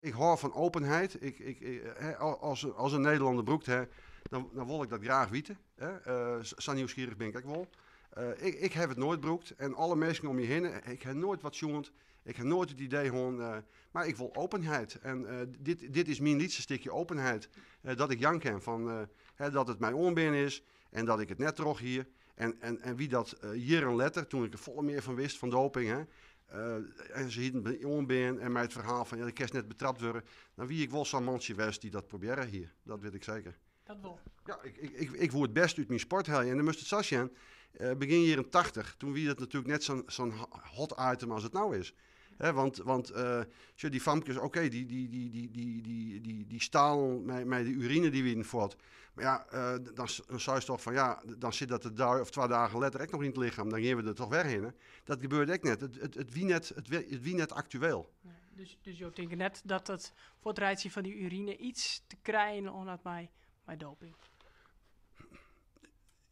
Ik hâld fan openheid. Ik, ik, hè, als in Nederlanner brûkt hè, dan wol ik dat graach witte. Hè. Sa nijsgjirrich bin ik ek wol. Ik ha it noait brûkt en alle minsken om my hinne, ik ha noait wat sjoen. Ik ha noait it idee hân, mar ik wol openheid. En dit is myn lytse stikje openheid dat ik jaan kin fan, hè, dat it my oanbean is en dat ik it net troch hie. En wie dat jierren letter, doe't ik der folle mear fan wist fan doping, hè, en se hiene my oanbean en mei it ferhaal fan ja, do kinst net betrapt wurde, dan wie ik wol sa'n mantsje west dy't dat probearre hie. Dat wit ik seker. Dat wol. Ja, ik woe it bêste út myn sport helje. En dan moatst it sa sjen. Begjin jierren 80, doe wie dat natuerlik net sa'n hot item as it no is. Hè, want sjoch, dy famkes, oké, dy stalen mei de urine dy wienen fuort. Mar ja, dan seist toch fan ja, dan sit dat de dei of 2 dagen letter ek noch yn it lichem. Dan geane we der toch wer hinne. Dat gebeurde ek net. It wie net aktueel. Nee, dus jo tinke net dat it fuortreitsjen fan dy urine yts te krijen oan dat mei doping?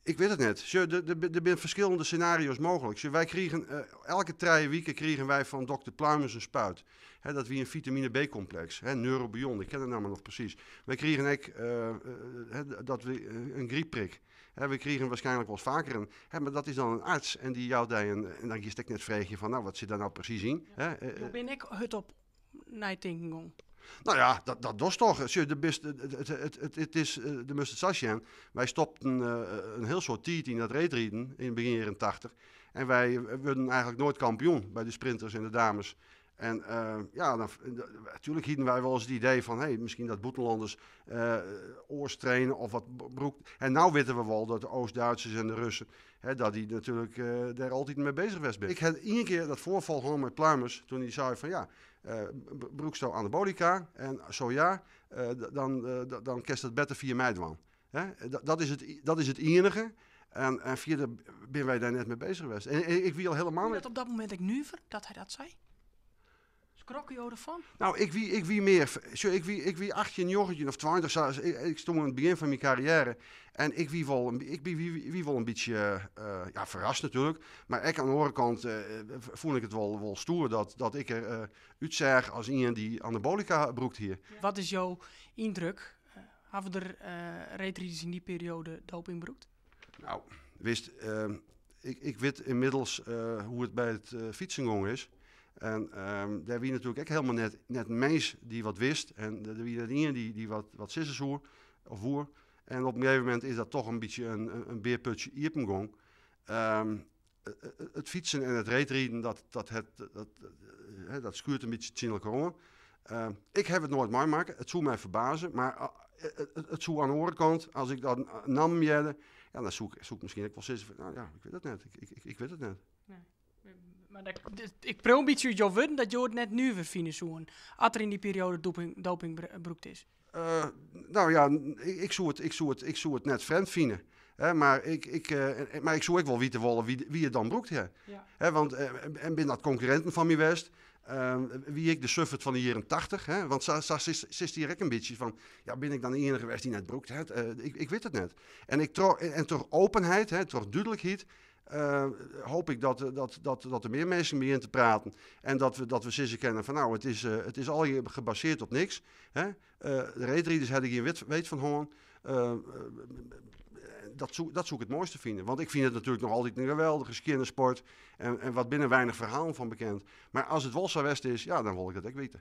Ik wit it net. Sjoch, der binne ferskillende senario's mooglik. Sjoch, wy krigen, elke 3 wiken krigen wy fan dokter Pluimers in spuit. Hè, dat wie in vitamine B-kompleks, hè, Neurobion, ik ken de namme noch presys. Wy krigen ek hè, dat we, in grypprik. Hè, we krigen wierskynlik wolris faker in, hè, mar dat is dan in arts en dy jout dy in, en dan giest ek net freegjen fan, no, wat sit dêr no presys yn? Hè, Jo binne ek hurdop neitinken gien. Nou ja, dat dochst toch. Sjoch, de bist, it is, do moatst it sa sjen. Wy stopten in hiel soad tiid yn dat reedriden yn begjin jierren 80. En wy wurden eigentlik noait kampioen by de sprinters en de dames. En ja, dan, natuerlik hiene wy wolris it idee fan, hey, miskien dat bûtenlanners oars traine of wat brûkt. En no witte we wol dat de Oost-Duitsers en de Russen, hè, dat dy natuerlik dêr altyd mei beuzich west binne. Ik ha ien kear dat foarfal hân mei Pluimers, doe't hy sei fan ja, brûksto anabolica? En sa ja, dan kinst dat better fia my dwaan. Hè? Dat is it iennige. En fierder binne wy dêr net mei beuzich west. En ik wie al hielendal Wie net... dat op dat momint ek nuver dat hy dat sei? Skrokken jo derfan? No, ik wie mear. Sjoch, ik wie 18, 19 of 20, sa, ik stie oan it begjin fan myn karriêre. En ik wie wol, ik wie wol in bytsje ja, ferrast natuerlik. Mar ek oan de oare kant fûn ik it wol stoer dat ik der útseach as ien dy't anabolica brûkt hie. Wat is jo yndruk? Hawwe der reedriders yn dy perioade doping brûkt? No, witst, ik wit ynmiddels hoe't it by it fytsen gien is. En dêr wie natuerlik ek hielendal net in minsk dy't wat wist. En der wie net ien dy't wat sizze soe of woe. En op in gegeven momint is dat toch in bytsje in bearputsje iepengien. It fytsen en it reedriden, dat skuort in bytsje tsjin elkoar oan. Ik ha it noait meimakke, it soe my ferbaze, mar it soe oan de oare kant, as ik dat nammen hearde, ja, dan soe ik miskien ek wol sizze fan, no ja, ik wit it net, ik wit it net. Nee. Mar ik priuw in bytsje út jo wurden dat jo it net nuver fine soenen, as der yn dy perioade doping brûkt is. No ja, ik soe it net frjemd fine. Hè, mar ik soe ek wol witte wolle wa't it dan brûkt hat. Hè, want en binne dat konkurrinten fan my west? Wie ik de suffert fan de jierren 80? Hè? Want sa sitst hjir ek in bytsje fan, ja, bin ik dan de iennige west dy't net brûkt hat? Ik wit it net. En troch openheid, hè, troch dúdlikheid, hoopje ik dat der mear minsken begjinne te praten. En dat we sizze kinne fan, no, it is allegear gebasearre op niks. Hè? De reedriders ha der gjin weet fan hân. Dat soe ik it moaiste fine. Want ik fyn it natuerlik noch altyd in geweldige skjinne sport. En wat binne weinich ferhalen fan bekend. Mar as it wol sa west is, ja, dan wol ik dat ek witte.